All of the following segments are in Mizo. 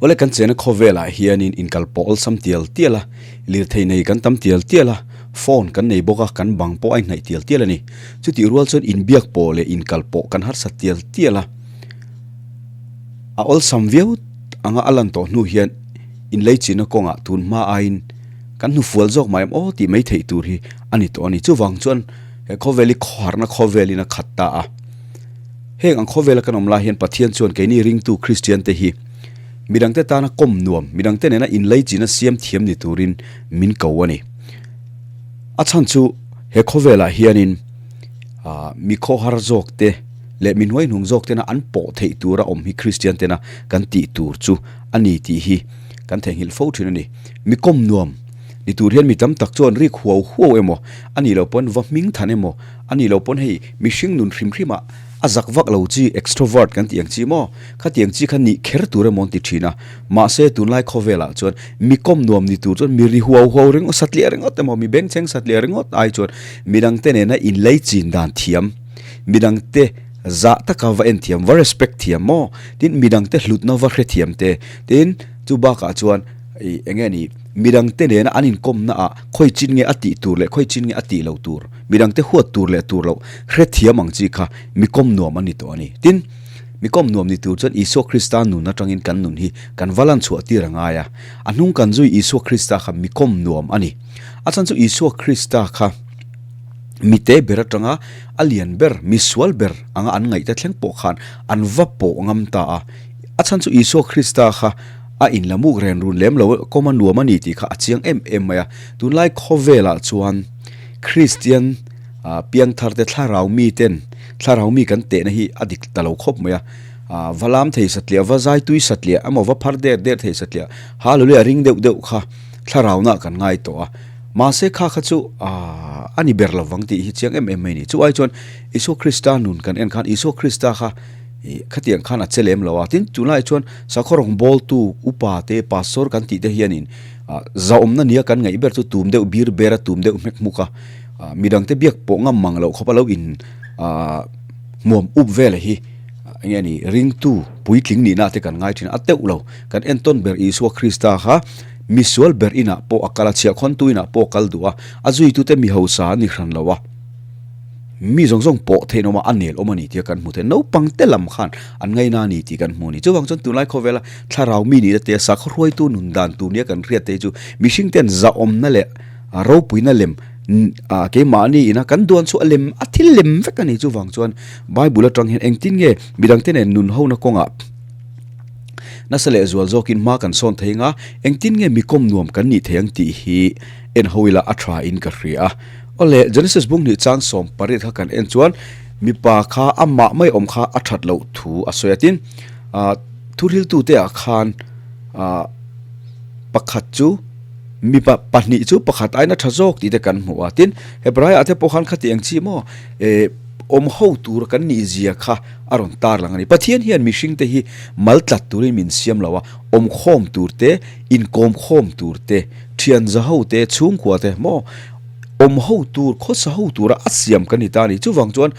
Awle kan chena khawvelah hianin inkal pawh awlsam tial tial a, lirthei nei kan tam tial tial a, phone kan nei bawk a, kan bang pawh a inhnaih tial tial a ni. Chutih rual chuan inbiak pawh leh inkal pawh kan harsa tial tial a. A awlsam viau anga a lan tawh hnu hian inleichina kawngah tun hma aiin kan hnufual zawk mai em aw tih mai theih tur hi a ni tawh a ni. Chuvang chuan he khawvel hi khawharna khawvelin a khat ta a. Heng ang khawvela kan awm lai hian Pathian chuan keini ringtu Kristian te hi midangte tana kawm nuam, midangte nena inleichina siam thiam ni turin min ko a ni. A chhan chu he khawvelah hianin mi khawhar zawk te leh mi hnuaihnung zawk tena an pawh theih tura awm hi Kristian tena kan tih tur chu a ni tih hi kan theihnghilh fo thin a ni. Mi kawm nuam ni tur hian mi tam tak chuan rik huau huau emaw a nih loh pawn va hming than emaw a nih loh pawn hei mihring nun hrim hrim ah a zak vak lo chi extrovert kan tih ang chi maw khatiang chi kha nih kher tur emaw an ti thin a mahse tunlai khawvel ah chuan mi kawm nuam ni tur chuan mi ri huau huau ringawt satliah ringawt emaw mi bengchheng satliah ringawt ai chuan midang te nena inlei chin dan thiam midang te zah taka va en thiam va respect thiam maw tin midang te hlutna va hrethiam te tin chu bakah chuan ih eng nge ni midangte nena an inkawmna ah khawi chin nge a tih tur leh khawi chin nge a tih loh tur, midangte huat tur leh tur loh hrethiam ang chi kha mi kawm nuam a ni tawh a ni. Tin, mi kawm nuam ni tur chuan Isua Krista nun atangin kan nun hi kan va lan chhuah tir a ngai a, a hnung kan zui Isua Krista kha mi kawm nuam a ni. A chhan chu Isua Krista kha mite ber atanga a lian ber, mi sual ber anga an ngaihte thleng pawh khan an va pawh ngam ta a. A chhan chu Isua Krista kha a inlamuk ren run lem lo kawm a nuam a ni tih kha a chiang em em mai a. Tunlai khawvelah chuan Kristian piangthar te thlarau mi ten thlarau mi kan tehna hi a dik ta lo khawp mai a. Va lam thei satliah, va zai tui satliah emaw va phar der der thei satliah hallelujah ring deuh deuh kha thlarau nah kan ngai tawh a. Mahse kha kha chu a ni ber lovang tih hi chiang em em mai a ni. Chu ai chuan Isua Krista nun kan en khan Isua Krista kha Ih, khatiang khan a che lem lo a, tin tunlai chuan sakhaw rawngbawltu upa te pastor kan tih te hianin ah zahawmna nia kan ngaih ber chu tum deuh bir ber a tum deuh hmek hmuk a, ah midang te biak pawh ngam mang loh khawp a lo in ah hmuam up vel hi eng nge ni ringtu puitling nihna te kan ngai thin a, a teuh lo kan entawn ber Isua Krista kha misual ber inah pawh a kal a, chhiahkhawntu inah pawh a kal duh a, a zuitute mi hausa an ni hran lo a. Mi zawng zawng pawh theih nawm a, a nel awm a ni tih a kan hmu thei. Naupang te lam khan an ngaina a ni tih kan hmu a ni. Chuvang chuan tunlai khawvela thlarau mi nihna te, sakhaw hruaitu nun dan tur nia kan hriat te hi chu mihring ten zahawmna leh ropuina lem keimahni ina kan duan chu a lem a thil lem vek a ni. Chuvang chuan Bible atang hian engtin nge midangte nen nun hona kawngah nasa leh zual zawkin hma kan sawn thei anga engtin nge mi kawm nuam kan nih thei ang tih hi en ho ila a tha in ka hria a. Awle, Genesis bung hnih chang 18 kha kan en chuan mipa kha amah mai awm kha a that loh thu a sawi a. Tin, thuhriltute ah khan pakhat chu mipa pahnih chu pakhat aiin a tha zawk tih te kan hmu a. Tin, Hebraiah te pawh khan khati ang chi maw awm ho tur kan nih zia kha a rawn tar lang a ni. Pathian hian mihring te hi mal tlat turin min siam lo a, awm khawm tur te, inkawm khawm tur te, thian za ho te, chhungkua te maw awm ho tur, khawsa ho tura a siam kan ni ta a ni. Chuvang chuan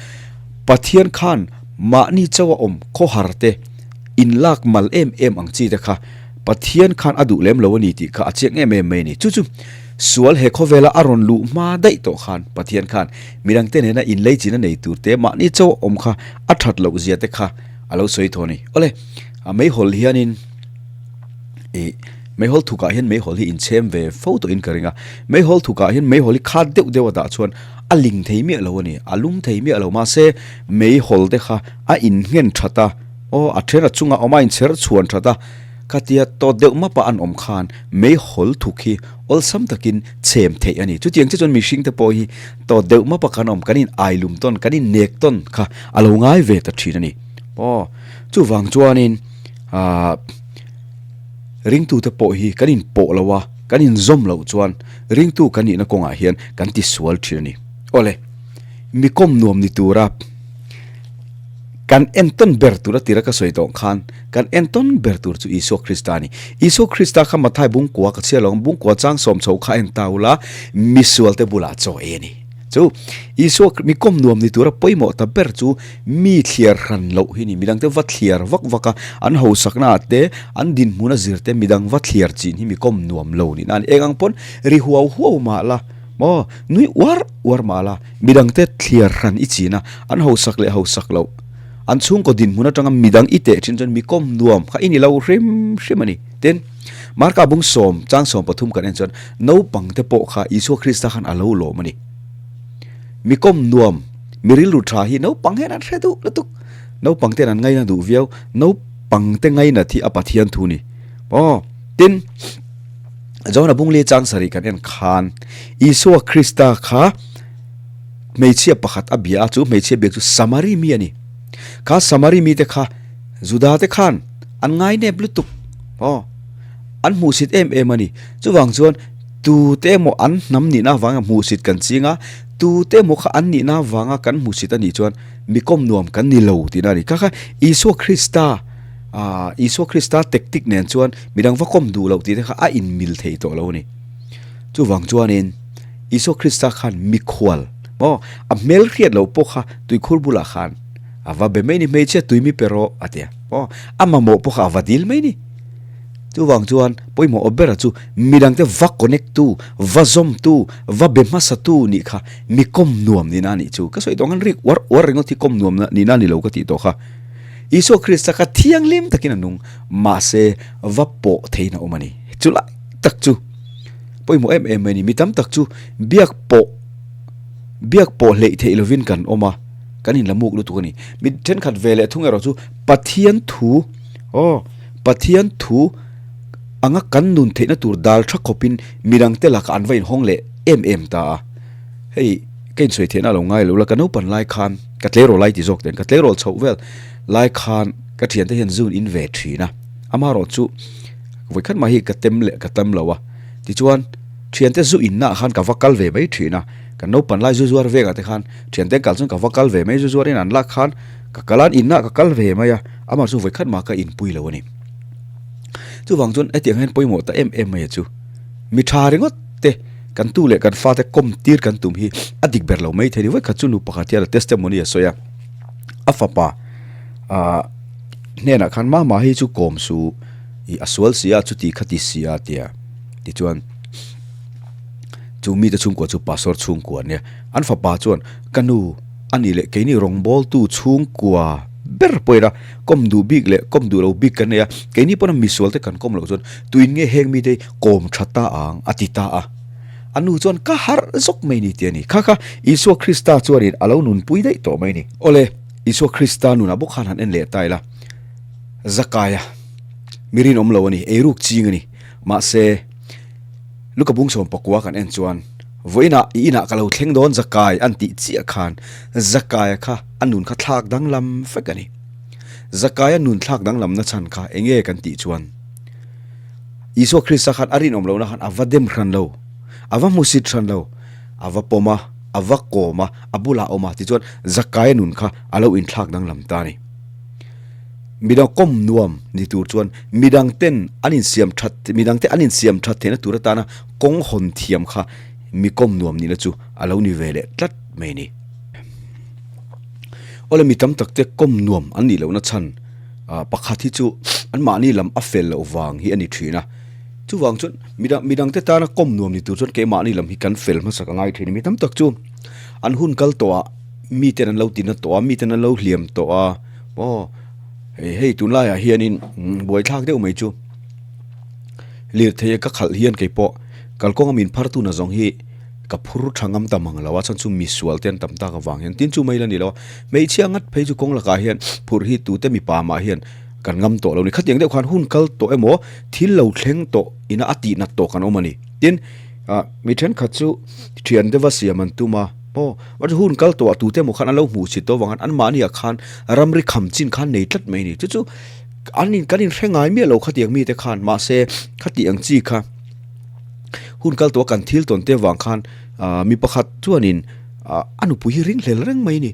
Pathian khan mahni chauha awm khawhar te, inlak mal em em ang chi te kha Pathian khan a duh lem lo a ni tih kha a chiang em em mai a ni. Chu chu sual he khawvela a rawn luh hma daih tawh khan Pathian khan midangte nena inleichina nei tur te, mahni chauha awm kha a that loh zia te kha a lo sawi thaw a ni. Awle, meihawl hianin ih meihawl thukah hian meihawl hi inchhem ve fo tawhin ka ring a, meihawl thukah hian meihawl hi khat deuh deuh a dah chuan a ling thei miah lo a ni, a lum thei miah lo mahse meihawl te kha a innghen that a, aw a then a chungah awm a inchher chhuan that a, khatia tawt deuh mapa an awm khan meihawl thuk hi awlsam takin chhem theih a ni. Chutiang che chuan mihring te pawh hi tawt deuh mapa kan awm kan in ailum tawn kan in nek tawn kha a lo ngai ve ta thin a ni. Aw chuvang chuanin ahh. Ringtute pawh hi kan inpawh lo a, kan inzawm loh chuan ringtu kan nihna kawngah hian kan tisual thin a ni. Awle, mi kawm nuam ni tura kan entawn ber tur a tira ka sawi tawh khan kan entawn ber tur chu Isua Krista a ni. Isua Krista kha Mathai bungkua ka chhiar lo ang, bungkua chang sawm chho kha a en ta ula, misualte bulah chaw ei a ni. chu. Isua mi kawm nuam ni tura pawimawh ta ber chu mi thliar hran loh hi ni. Midangte va thliar vak vak a, an hausakna ah te, an dinhmuna zir te midang va thliar chin hi mi kawm nuam lo nihna a ni. Eng ang pawn ri huau huau mah la maw, nui uar uar mah la, midangte thliar hran i chin a, an hausak leh hausak loh, an chhungkaw dinhmun atanga midang i teh thin chuan mi kawm nuam kha i ni lo hrim hrim a ni. Tin, Marka bung sawm, chang 13 kan en chuan naupangte pawh kha Isua Krista khan a lo lawm a ni. Mi kawm nuam, mi rilru tha hi naupang hian an hre duh lutuk. Naupang ten an ngaina duh viau, naupangte ngainat hi a Pathian thu ni. Aw, tin, John-a bung li chang sarih kan en khan Isua Krista kha hmeichhia pakhat a bia a, chu hmeichhia biak chu Samari mi a ni. Kha Samari mite kha Juda te khan an ngainep lutuk aw, an hmuhsit em em a ni. Chuvang chuan tute emaw an hnam nihna avanga hmuhsit kan ching a, tute emaw kha an nihna avanga kan hmuhsit a nih chuan mi kawm nuam kan ni lo tihna a ni. Kha kha Isua Krista ah Isua Krista tactic nen chuan midang va kawm duh loh tih te kha a inmil thei tawh lo a ni. Chuvang chuanin Isua Krista khan mikhual maw a hmelhriat loh pawh kha tuikhur bulah khan A va be mai ni hmeichhia tui mi pe rawh a ti a. Aw, a mamawh pawh kha a va dil mai ni. Chuvang chuan pawimawh aw bera chu midangte va connect tu, va zawm tu, va be hmasa tu nih kha mi kawm nuam nihna a nih chu. Ka sawi tawh ang khan rik uar uar ringawt hi kawm nuam nihna a ni lo ka tih tawh kha. Isua Krista kha thianghlim takin a nung, mahse va pawh theiin a awm a ni. Chu lai tak chu pawimawh em em mai a ni. Mi tam tak chu biak pawh biak pawh hleih theih lovin kan awm a. Kan inla muk lutuk a ni. Mi thenkhat ve leh thung erawh chu Pathian thu, aw, Pathian thu anga kan nun theihna tur dal tha khawpin midangte lakah an va inhawng leh em em ta a. Hei, ka insawi theihna a lo ngai lo la, ka naupan lai khan, ka tleirawl lai ti zawk teh ang, ka tleirawl chhoh vel lai khan ka thiante hian zun in ve thin a. Amaherawh chu vawikhat mah hi ka tem leh ka tam lo a. Tichuan, thiante zu innaah khan ka va kal ve mai thin a. Kan naupan lai zu zuar vengah te khan thiante kal chuan ka va kal ve mai, zu zuarin an lak khan ka kal a, inah ka kal ve mai a, amah chu vawikhat mah ka inpui lo a ni. Chuvang chuan hetiang hian pawimawh ta em em mai a chu, mi tha ringawt te kan tu leh kan fate kawm tir kan tum hi a dik ber lo mai thei a ni. Vawikhat chu nu pakhat hian a testimony a sawi a, a fapa ah hnenah khan mama hi chu kawm su ih a sual si a chuti khati si a tia tichuan. Chu mite chhungkua chu Pastor chhungkua ania. An fapa chuan, Ka nu, a nih leh keini rawngbawltu chhungkua ber pawhin a kawm duh bik leh kawm duh lo bik kan nei a, keini pawna misualte kan kawm loh chuan tuin nge heng mite hi kawm tha ta ang a ti ta a. A nu chuan, Ka harh zawk mai ni ti a ni. Kha kha Isua Krista chuanin a lo nunpui daih tawh mai ni. Awle, Isua Krista nunah bawk khan han en leh ta ila. Zakaia, mi rinawm lo a ni, eiruk ching a ni. Mahse. Luka bung 14 kan en chuan, Vawiinah i inah ka lo thleng dawn Zakai an tih chiah khan Zakaia kha a nun kha thlak danglam vek a ni. Zakaia nun thlak danglamna chhan kha eng nge kan tih chuan Isua Krista khan a rinawm lohna khan a va dem hran lo, a va hmusit hran lo, a va pawm a, a va kawm a, a bulah a awm a tichuan Zakaia nun kha a lo inthlak danglam ta a ni. Midang kawm nuam ni tur chuan midang ten an insiam that, midang te an insiam that theihna tur atana kawng hawn thiam kha mi kawm nuam nihna chu a lo ni ve leh tlat mai a ni. Awle mi tam tak te kawm nuam an nih lohna chhan pakhat hi chu anmahni lam a fel loh vang hi a ni thin a. Chuvang chuan midang midang te tana kawm nuam ni tur chuan keimahni lam hi kan fel hmasak a ngai thin a. Mi tam tak chu an hun kal tawh ah mi ten an lo tina tawh a, mi ten an lo hliam tawh a. Aw, hei hei tunlaiah hianin buaithlak deuh mai chu lirthei ka khalh hian kei pawh kalkawnga min phar tuna zawng hi ka phur tha ngam ta mang lo a chhan chu misual te an tam tak avang hian tin chu mai la ni lo a hmeichhia ngat phei chu kawng lakah hian phurh hi tute mipa mah hian kan ngam tawh lo ni khatiang deuh khan hun kal tawh emaw thil lo thleng tawh ina a tih nat tawh kan awm a ni tin ah mi thenkhat chu thian deuha siam an tum a. Aw, a chu hun kal tawh ah tute emaw khan an lo hmuh chhit tawh avang khan anmahni ah khan ramri kham chin khan nei tlat mai a ni. Chu chu an in kan inhre ngai miah lo khatiang mite khan mahse khati ang chi kha hun kal tawh a kan thil tawn te avang khan ah mi pakhat chuanin ah a nupui hi ring hlel reng mai a ni.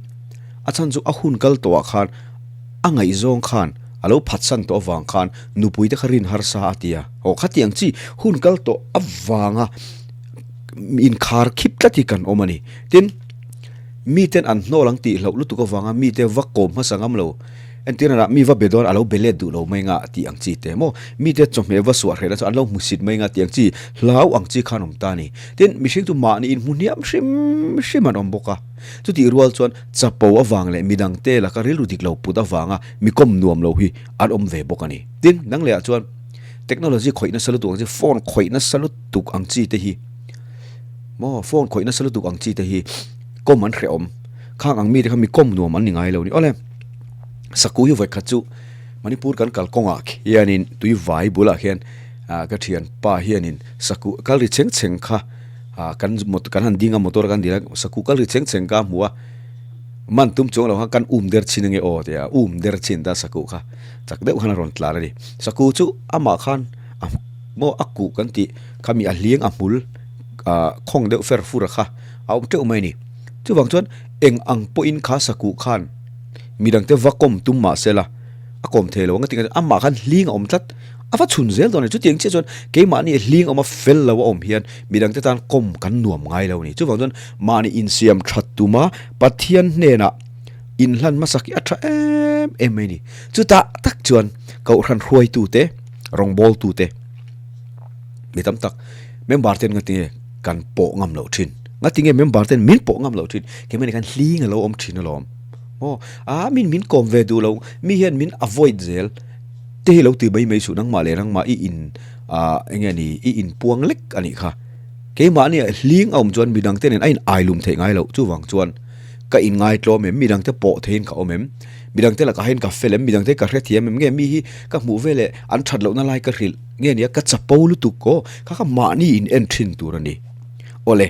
A chhan chu a hun kal tawh ah khan a ngaihzawng khan a lo phatsan tawh avang khan nupui te kha rin harsa a ti a. Aw khatiang chi hun kal tawh avanga. Inkhar khip tlat hi kan awm a ni. Tin. Miten an hnawl ang tih hlauh lutuk avanga mite va kawm hmasa ngam lo. Entirna mi va be dawn a lo be let duh lo mai nga tih ang chi te maw? Mite chawhmeh va suah hrehna chu an lo hmusit mai nga tih ang chi, hlau ang chi khan awm ta a ni. Tin, mihring chu mahni inhmu hniam hrim hrim an awm bawk a. Chutih rual chuan chapo avang leh midangte laka rilru dik lo put avanga mi kawm nuam lo hi an awm ve bawk a ni. Tin, dang lehah chuan technology khawih nasa lutuk ang chi, phone khawih nasa lutuk ang chi te hi maw? Phone khawih nasa lutuk ang chi te hi kawm an hrehawm. Khang ang mite kha mi kawm nuam an ni ngai lo ni. Awle, Saku hi vawikhat chu Manipur kan kal kawngah khianin tui vai bulah khian ah ka thianpa hianin Saku kal ri chheng chheng kha ah kan kan han ding a motor kan dil a Saku kal ri chheng chheng kha a hmu a, man tum chuang lo khan kan um der chin ange aw tia um der chin ta Saku kha chak deuh khan a rawn tlan a ni. Saku chu amah khan a maw a kuh kan tih khami a hliang a hmul ah khawng deuh fer fur a kha a awm teuh mai a ni. Chuvang chuan eng ang pawhin kha sakuh khan midangte va kawm tum mah se la, a kawm thei lo ang a ti ngai amah khan hling a awm tlat, a va chhun zel dawn a ni. Chutiang chiah chuan keimahni hling awma fel lo a awm hian midangte tan kawm kan nuam ngai lo a ni. Chuvang chuan mahni insiam that tuma Pathian hnenah inhlan hmasak hi a tha em em mai a ni. Chutah tak chuan Kohhran hruaitute, rawngbawltute, Mi tam tak member ten ngatinge kan pawh ngam loh thin. Ngatinge member ten min pawh ngam loh thin. Keimahni khan hling a lo awm thin alawm. Aw a min min kawm ve duh lo mi hian min avoid zel te hi lo ti mai mai suh nangmah leh nangmah i in ah enge ni i inpuang lek a nih kha. Keimahni ah hling a awm chuan midang te nen a in ailum theih ngai loh chuvang chuan ka in ngaitlawm em midang te pawh theihin ka awm em midang te lakah hian ka fel em midang te ka hrethiam em nge mi hi ka hmuh veleh an that lohna lai ka hrilh. Nge nia ka chapo lutuk aw, kha kha mahni in en thin tur a ni. Awle,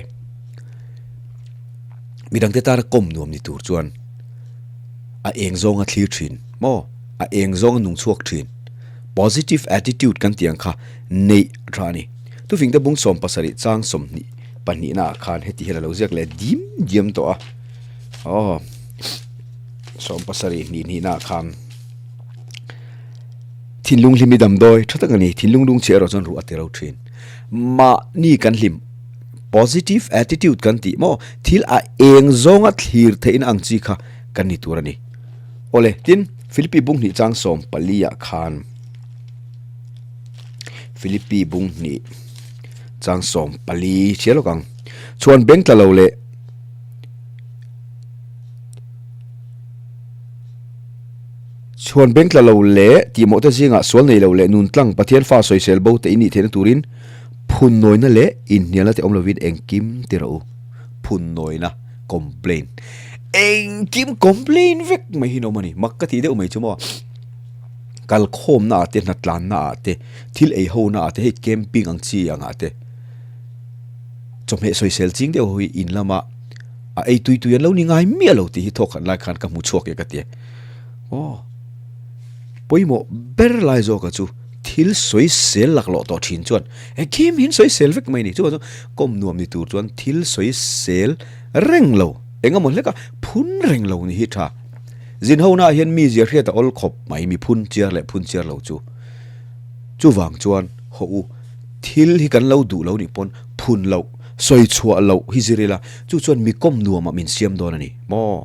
midangte tana kawm nuam ni tur chuan a eng zawnga thlir thin maw, a eng zawnga nung chhuak thin, positive attitude kan tih ang kha neih a tha a ni. Tufingte bung 70 chang 22 naah khan heti hian a lo ziak leh dim diam tawh a, aw 70 hnih hnihnaah khan. Thinlung hlim i damdawi tha tak a ni. Thinlung lungchhia erawh chuan ruah a ti ro thin. Mahni kan hlim, positive attitude kan tih maw, thil a eng zawnga thlir theihna ang chi kha kan ni tur a ni. Awle, tin, Philippi bung hnih chang 14 ah khan Philippi bung hnih chang 14 chhiar lawk ang. Chhuan beng tla lo leh Chhuan beng tla lo leh tihmawhte zingah sual nei lo leh nun tlang Pathian fa sawisel bo te in nih theihna turin phunnawina leh inhnialna te awm lovin engkim ti rawh u. Phunnawina, complain. Engkim complain vek mai hi an awm a ni. Mak ka tih deuh mai chu maw. Kalkhawmna ah te, hnatlanna ah te, thil ei hona ah te, hei camping ang chi angah te. Chawhmeh sawisel ching deuh ho hi in lama a ei tui tui an lo ni ngai miah lo tih hi thawk khat lai khan ka hmu chhuak e ka ti a. Aw, pawimawh ber lai zawka chu thil sawisel laklawh tawh thin chuan engkim hi an sawisel vek mai a ni. Chuvang chuan kawm nuam ni tur chuan thil sawisel reng lo, eng emaw hleka phun reng lo ni hi tha. Zin ho naah hian mi zia hriat a awl khawp mai, mi phun chiar leh phun chiar lo chu. Chuvang chuan hawh u. Thil hi kan lo duh lo nih pawn phun loh, sawi chhuah loh hi zir ila, chu chuan mi kawm nuamah min siam dawn a ni maw?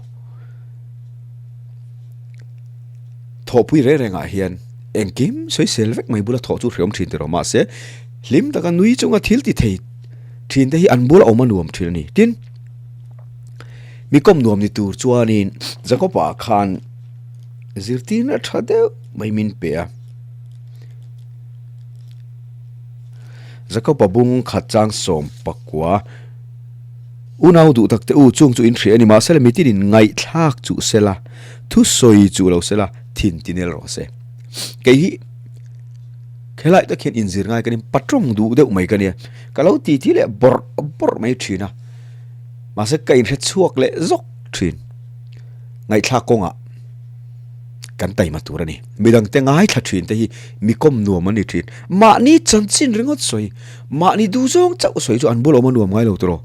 Thawhpui reng rengah hian engkim sawisel vek mai bula thawh chu hreawm thin tiraw mahse hlim taka nui chunga thil ti thei thin te hi an bula awm a nuam thin a ni. Tin, mi kawm nuam ni tur chuanin Jacob-a khan zirtirna tha deuh mai min pe a. Jakoba bung khat chang 19 Unau duh tak te u, chung chu in hria a ni, mahsela mitin in ngaihthlak chuh sela, thu sawi chuh lo sela, thin ti nel rawh se. Kei hi helai tak hian inzir ngai ka ni, patawng duh deuh mai ka nia, ka lo ti ti leh bawrh bawrh mai thin a, mahse ka inhre chhuak leh zawk thin. Ngaihthlak kawngah. kan taima tur a ni. Midangte ngaithla thin te hi mi kawm nuam an ni thin. Mahni chanchin ringawt sawi, mahni duh zawng chauh sawi chu an bul awm a nuam ngai lo tawh.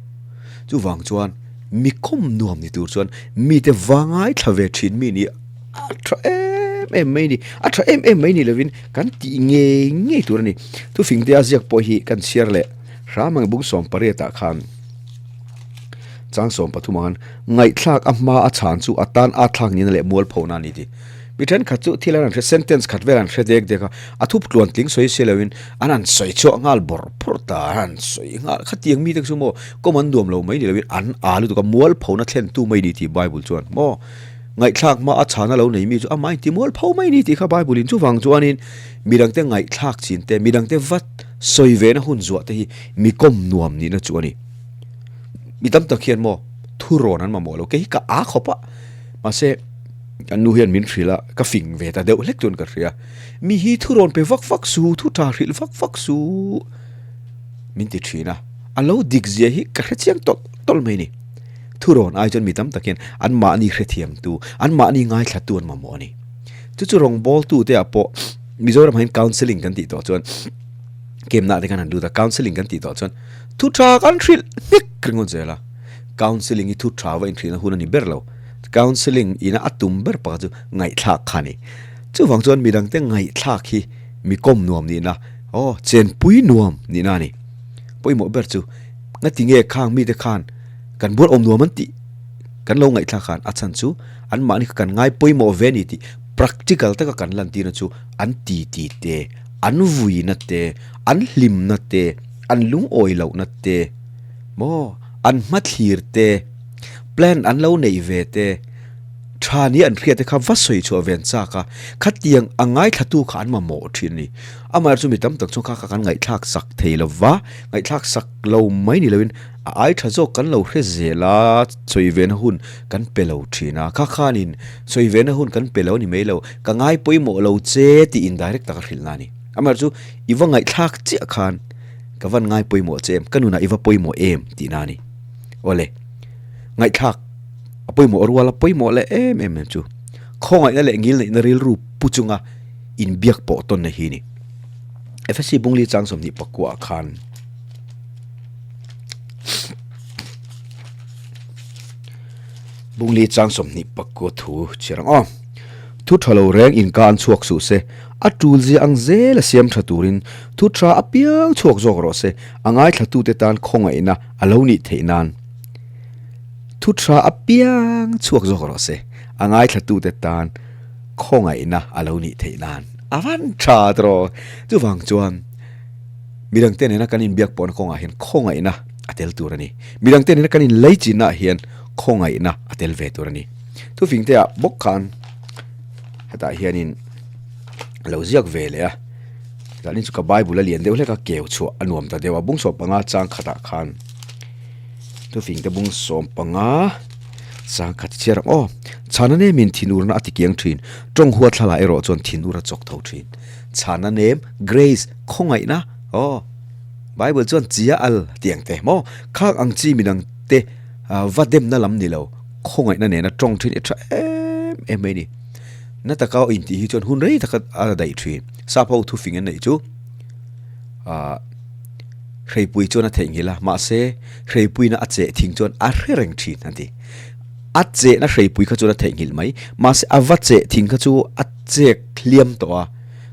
Chuvang chuan mi kawm nuam ni tur chuan mite va ngaithla ve thin mi nih a tha em em mai ni. A tha em em mai ni lovin kan tih ngei ngei tur a ni. Thufingte a ziak pawh hi kan chhiar leh hram ang bung 18 ah khan. Chang 13 ah khan ngaihthlak a hma a chhan chu a tan a thlak nihna leh mualphona a ni tih. Mi thenkhat chu thil an han hre sentence khat vel an hre dek dek a, a thup tluan tling sawi si loin an han sawi chhuah nghal bawrh bawrh ta, an han sawi nghal khatiang mite chu maw kawm an nuam lo mai ni loin an â lutuk a, mualphona thlentu mai ni tih Bible chuan maw ngaihthlak hma a chhana lo nei mi chu amah inti mualpho mai ni tih kha Bible in chuvang chuanin midangte ngaihthlak chin te midangte vat sawi vena hun zuah te hi mi kawm nuam nihna chu a ni. Mi tam tak hian maw thurawn an mamawh lo, kei hi ka â khawp a, mahse kan nu hian min hrilh a, ka fing ve ta deuh hlek chuan ka hria, mi hi thurawn pe vak vak su, thu tha hrilh vak vak su min ti thin a, a lo dik zia hi ka hre chiang tawlh tawlh mai a ni. Thurawn ai chuan mi tam tak hian an mahni hrethiamtu, an mahni ngaithlatu an mamawh a ni. Chu chu rawngbawltu te ah pawh Mizoram ah hian counselling kan tih tawh chuan kemna te khan han lut a, counselling kan tih tawh chuan Thu tha kan hrilh hnek ringawt zel a, counselling hi thu tha va inhrilhna hun a ni ber lo. Counselling ina a tum ber pakhat chu ngaihthlak kha a ni. Chuvang chuan midangte ngaihthlak hi mi kawm nuam nihna, aw chenpui nuam nihna a ni. Pawimawh ber chu ngati nge khang mite khan kan bual awm nuam an tih kan lo ngaihthlak khan a chhan chu anmahni kha kan ngai pawimawh ve a ni tih practical taka kan lantirna chu an titi te, an vuina te, an hlimna te, an lungawi lohna te maw an hmathlir te plan an lo neih ve te tha ni an hriat te kha va sawi chhuah ve an chak a, khatiang a ngaithlatu kha an mamawh thin a ni. Amaherawhchu mi tam tak chuan kha kha kan ngaihthlak sak thei lo va, ngaihthlak sak lo mai ni loin a ai tha zawk kan lo hre zel a, sawi vena hun kan pe lo thin a, kha khanin sawi vena hun kan pe lo a ni mai lo, ka ngai pawimawh lo che tih indirect taka hrilhna a ni. Amaherawhchu i va ngaihthlak chiah khan ka van ngai pawimawh che em, ka nunah i va pawimawh em tihna a ni. Awle, ngaihthlak a pawimawh rual a pawimawh leh em em em chu khawngaihna leh ngilneihna rilru pu chunga inbiak pawh tawnna hi a ni. Efesi Bungli chang 29 ah khan Bungli chang 29 thu chhiar ang aw. Thu tha lo reng inka an chhuak suh se, A tul zia ang zel a siam tha turin thu tha apiang chhuak zawk rawh se, a ngaithlatute tan khawngaihna a lo nih theih nan thu tha apiang chhuak zawk rawh se, a ngaithlatute tan khawngaihna a lo nih theih nan a van tha tawh. Chuvang chuan midangte nena kan inbiak pawhna kawngah hian khawngaihna a tel tur a ni. Midangte nena kan inleichinnaah hian khawngaihna a tel ve tur a ni. Thufingte ah bawk khan. Hetah hianin a lo ziak ve leh a, zanin chu ka bible a lian deuh hlek a, keu chhuah a nuam ta deuh a, bung 15 chang khatah khan thufing te bung 15 chang khat chhiar ang aw, chhana nemin thinurna a ti kiang thin, tawng huat thlalai erawh chuan thinur a chawk tho thin, chhana nem, grace, khawngaihna aw bible chuan chia al tih ang te maw, khak ang chi midang te va demna lam ni lo. Khawngaihna nena tawng thin i tha em em mai a ni. Na taka aw intih hi chuan hun rei taka a daih thin. Sap ho thufing an neih chu ah hreipui chuan a theihnghilh a, mahse hreipuiin a cheh thing chuan a hre reng thin an ti. A chehna hreipui kha chuan a theihnghilh mai, mahse a va cheh thing kha chu a chek hliam tawh a,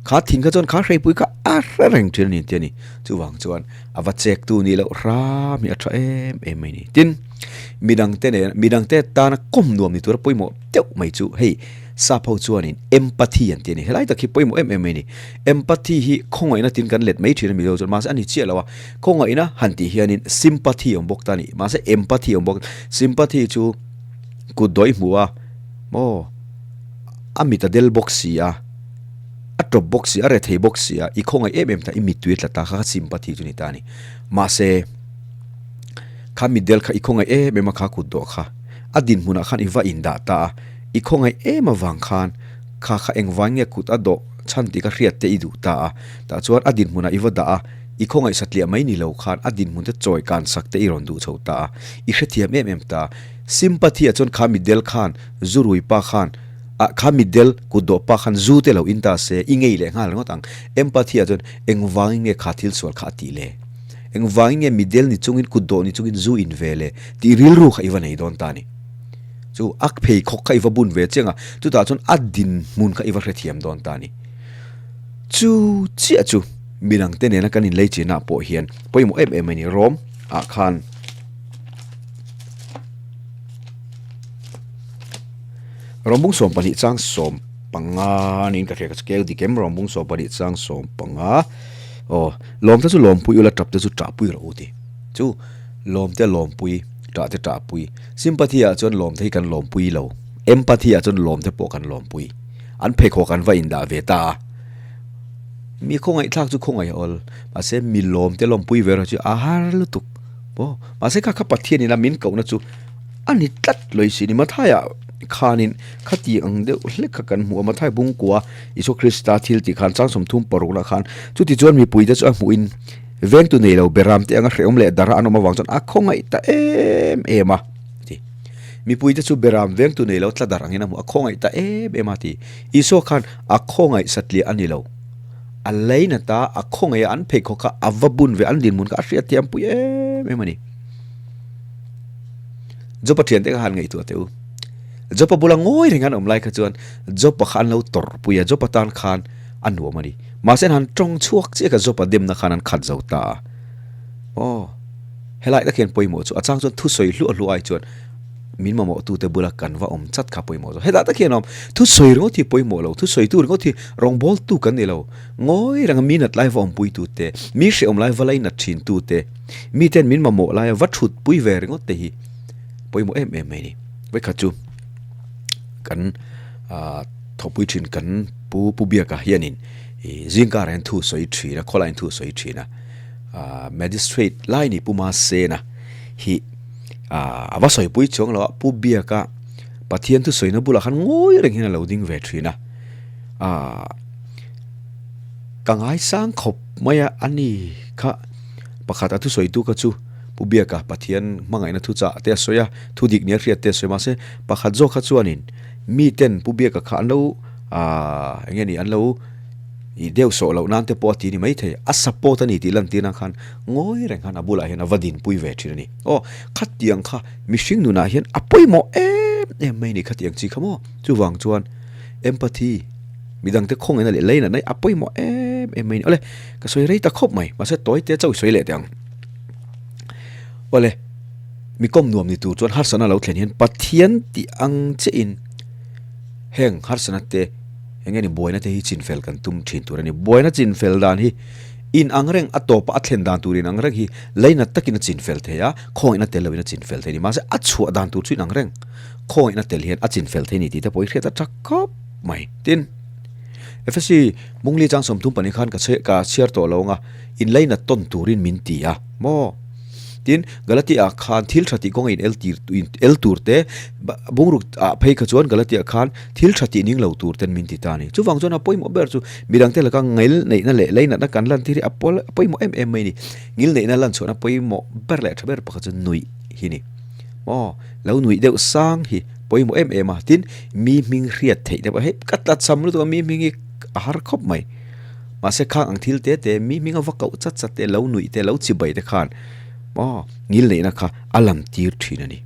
kha thing kha chuan kha hreipui kha a hre reng thin a ni an ti a ni. Chuvang chuan a va chektu nih loh hram hi a tha em em mai a ni. Tin. Midangte nen, midangte tana kawm nuam ni tura pawimawh deuh mai chu hei sap ho chuanin empathy an ti a ni. Helai tak hi pawimawh em em mai a ni. Empathy hi khawngaihna tiin kan let mai thin a Mizo chuan mahse a ni chiah lo a, khawngaihna han tih hianin sympathy a awm bawk ta a ni. Mahse empathy a awm bawk. Sympathy chu kut dawih hmuh a maw a mit a del bawk si a, a tawp bawk si a, a rethei bawk si a, i khawngaih em em ta, i mittui a tla ta kha kha sympathy chu a ni ta a ni. Mahse. Kha mitdel kha i khawngaih em em a kha kut dawh kha. A dinhmunah khan i va indah ta a, i khawngaih em avang khan kha kha engvai nge kut a dawh chhan tih ka hriat te i duh ta a. Tah chuan a dinhmunah i va dah a, i khawngaih satliah mai ni lo khan a dinhmun te chawi kan sak te i rawn duh chho ta a, i hrethiam em em ta. Sympathy ah chuan kha mitdel khan zu rui pa khan ah kha mitdel kut dawh pa khan zu te lo in ta se i ngei leh nghal ringawt ang. Empathy ah chuan engvangin nge kha thil sual kha a tih le? Engvangin nge midel ni chungin kut dawh ni chungin zu in ve le tih rilru kha i va nei dawn ta ni. Chu a pheikhawk kha i va bun ve chiang a, chutah chuan a dinhmun kha i va hrethiam dawn ta ni. Chu chiah chu midangte nena kan inlei chinah pawh hian pawimawh em em a ni. Rom ah khan. Rawmbung 12 chang 15 niin ka hria ka scale dik em Rawmbung 12 chang 15 aw lawm te chu lawmpui ula tap te chu ṭahpui rawh u ti chu lawm te lawmpui ṭah te ṭahpui sympathy ah chuan lawm te hi kan lawmpui lo empathy ah chuan lawm te pawh kan lawmpui an pheikhawk an va indah ve ta a mi khawngaihthlak chu khawngaih a awl mahse mi lawm te lawmpui ve erawh chu a har lutuk maw mahse kha kha Pathian ina min kohna chu A ni tlat lawih si ni. Mathaia khanin khati ang deuh hlek kha kan hmu a, Mathai bungkua Isua Krista thil tih khan chang 36 lah khan chutichuan mipuite chu a hmuhin vengtu nei lo beram te anga hrehawm leh dara an awm avang chuan a khawngaih ta em em a ti. Mipuite chu beram vengtu nei lo tla dar angin a hmu a khawngaih ta em em a ti. Isua khan a khawngaih satliah a ni lo. A leinat a, a khawngaih a, an pheikhawk kha a va bun ve, an dinhmun kha a hriatthiampui em em a ni. Jopa thiante kha han ngaihtuah teh u. Jopa bula ngawi reng an awm lai kha chuan Jopa kha an lo tawrhpui a, Jopa tan khan a nuam a ni. Mahse an han tawng chhuak chiah kha Jopa demna khan an khat zo ta a. Aw, helai tak hian pawimawh chu a chang chuan thusawi hluah hluah ai chuan min mamawhtute bula kan va awm chat kha pawimawh zawk. Hetah tak hian a awm, thusawi ringawt hi pawimawh lo, thusawitu ringawt hi rawngbawltu kan ni lo. Ngawi renga mi nat lai va awmpuitute, mi hrehawm lai va lainat thintute, Miten min mamawh laia va thut pui ve ringawt te hi pawimawh em em mai a ni. Vawikhat chu kan thawhpui thin kan pu Pu Biaka hianin ih zingkarah hian thu sawi thin a, khawlaiin thu sawi thin a, magistrate lai ni Pu Masena hi a va sawipui chuang lo a, Pu Biaka Pathian thusawina bulah khan ngawi reng hian a lo ding ve thin a, Ka ngaisang khawp mai a, ani kha pakhat a thusawitu kha chu Pu Biaka Pathian hmangaihna thu chah te a sawi a, thu dik nia hriat te a sawi mahse pakhat zawk kha chuanin miten Pu Biaka kha an lo aah eng nge ni an lo ih deuh sawh loh nan te pawh a ti ni maithei, a support a ni tih lantir nan khan ngawi reng khan a bulah hian a va dinpui ve thin a ni. Aw khatiang kha mihring nunah hian a pawimawh em em mai a ni khatiang chi kha maw chuvang chuan empathy. Midangte khawngaihna leh leinatna hi a pawimawh em em mai a ni. Awle, ka sawi rei ta khawp mai, mahse tawi te chauh i sawi leh teh ang. Awle, mi kawm nuam ni tur chuan harsatna lo thlen hian Pathian tih ang chiahin heng harsatna te eng nge ni buaina te hi chinfel kan tum thin tur a ni. Buaina chinfel dan hi in ang reng a tawpa a thlen dan tur in ang reng hi leinat takin a chinfel thei a, khawngaihna tel loin a chinfel thei a ni. Mahse a chhuah dan tur chu in ang reng, khawngaihna tel hian a chinfel thei a ni tih te pawh i hriat a tha khawp. mai. Tin, Efesi Mungli chang 32 khan ka ka chhiar tawh lo anga inlainat tawn turin min ti a maw? Tin, Galatia ah khan thil tha tih kawnga in el tir el tur te bungruk ah phei kha chuan Galatia khan thil tha tih ning lo tur ten min ti ta a ni. Chuvang chuan a pawimawh ber chu midangte laka ngil neihna leh lainatna kan lan tir hi a pawimawh em em mai a ni. Ngil neihna lan chhuahna pawimawh ber leh tha ber pakhat chu nuih hi a ni. Maw? Lo nuih deuh sang hi pawimawh em em a, tin mi hming hriat theih te pawh hei ka tla cham lutuk a mi hming hi a har khawp mai mahse khang ang thil te te mi hming a va koh chat chat te lo nuih te lo chibai te khan maw ngil neihna kha a lam tir thin a ni.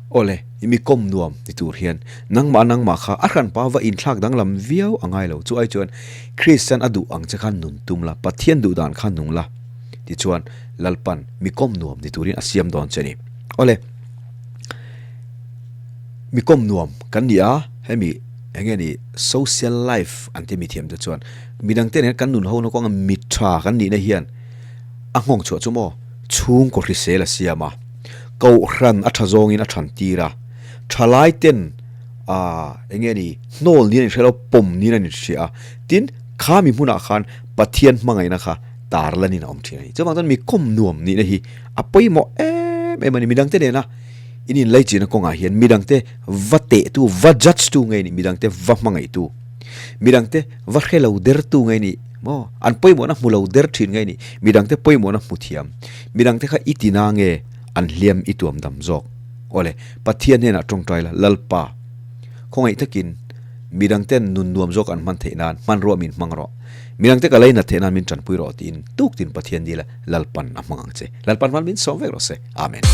Awle i mi kawm nuam ni tur hian nangmah nangmah kha a hranpa va inthlak danglam viau a ngai lo chu ai chuan Kristian a duh ang che khan nun tum la Pathian duh dan kha nung la tichuan Lalpan mi kawm nuam ni turin a siam dawn che a ni. Awle. Mi kawm nuam kan ni a, hemi eng nge ni social life an ti mithiam te chuan midangte nen kan nun ho na kawnga mi tha kan nihna hian a nghawng chhuah chu maw chhungkaw hrisel a siam a, kohhran a tha zawngin a than tir a, thalai ten ah eng nge ni hnawl niin an inhria lo pawm niin an inhria a, tin khami hmunah khan Pathian hmangaihna kha tarlanin a awm thin a ni. Chuvang chuan mi kawm nuam nihna hi a pawimawh em em a ni. Midangte nena in inlaichinna kawngah hian midangte va tehtu, va judge tu ngei ni, midangte va hmangaihtu, midangte va hre lo dertu ngei ni maw? An pawimawhna hmu lo der thin ngei ni, midangte pawimawhna hmu thiam, midangte kha i tina nge an hliam i tuam dam zawk? Awle, Pathian hnenah tawngtai la, Lalpa, khawngaih takin midangten nun nuam zawk an hman theih nan hmanrua min hmang rawh. Midangte ka lainat theih nan min tanpui rawh tiin tuk tin Pathian dila Lalpan a hmang ang che. Lalpan hman min sawm vek rawh se. Amen.